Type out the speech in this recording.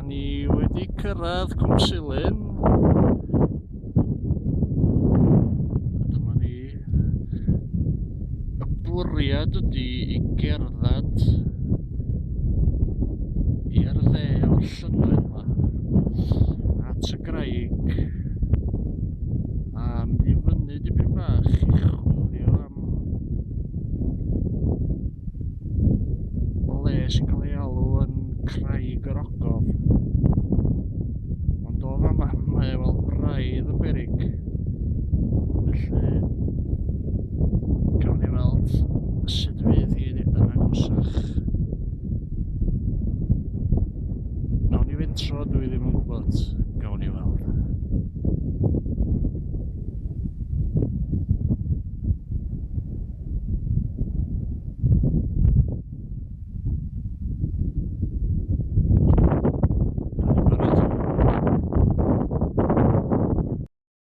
Da ni wedi cyrraedd Cwm Silyn. A dyma ni. Y bwriad ydy i gerdded i'r dde o'r llynnoedd yma at y graig a mynd i fyny dipyn bach i chwilio am le sy'n cael ei alw yn Craig yr Ogof. Ond o fama mae o fel braidd yn beryg. Felly gawn ni weld sut fydd hi yn agosach. Nawn ni fentro, dwi ddim yn gwybod. Gawn ni weld.